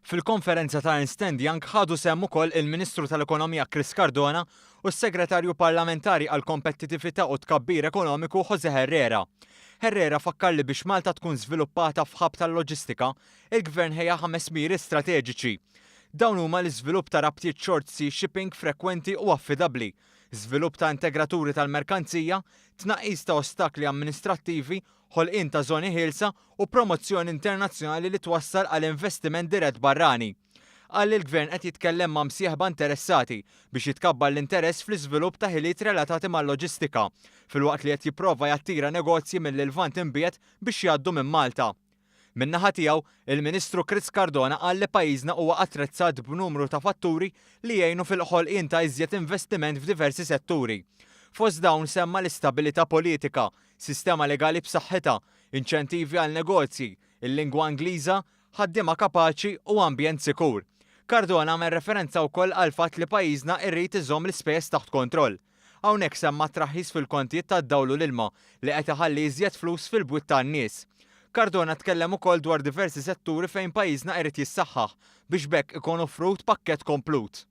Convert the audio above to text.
Fil-konferenza ta' Ernst Young ħadu sehem ukoll il-Ministru tal-Ekonomija Chris Cardona u s-Segretarju Parlamentari għal Kompetittività u Tkabbir Ekonomiku Jose Herrera. Herrera fakkar li biex Malta tkun żviluppata f'hub tal-loġistika, il-Gvern ħejja ħames miri strateġiċi. Dawn huma l-iżvilupp ta' rabtiet short sea shipping frekwenti u affidabbli, żvilupp ta' integraturi tal-merkanzija, tnaqqis ta' ostakli amministrattivi, ħolqien ta' żoni ħielsa u promozzjoni internazzjonali li twassal għal investiment dirett barrani. Qal li l-Gvern qed jitkellem ma' msieħba interessati biex jitkabbar l-interess fl-iżvilupp ta' ħiliet relatati mal-loġistika, filwaqt li qed jipprova jattira negozji mill-Lvant Imbiegħed biex jgħaddu minn Malta. Min-naħa tiegħu, il-Ministru Chris Cardona qal li pajjiżna huwa attrezzat b'numru ta' fatturi li jgħinu fil-ħolqien ta' iżjed investiment f'diversi setturi. Fost dawn semma l-istabilità politika, sistema legali b'saħħitha, inċentivi għal negozji, il-lingwa Ingliża, ħaddiema kapaċi u ambjent sikur. Cardona għamel referenza wkoll għal fatt li pajjiżna irrid iżomm l-ispejjeż taħt kontroll. Hawnhekk semma traħħis fil-kontijiet tad-dawl u l-ilma li qed iħalli iżjed flus fil-bwiet tan-nies. Cardona tkellem ukoll dwar diversi setturi fejn pajjiżna irid jissaħħaħ biex b'hekk ikun offrut pakkett komplut.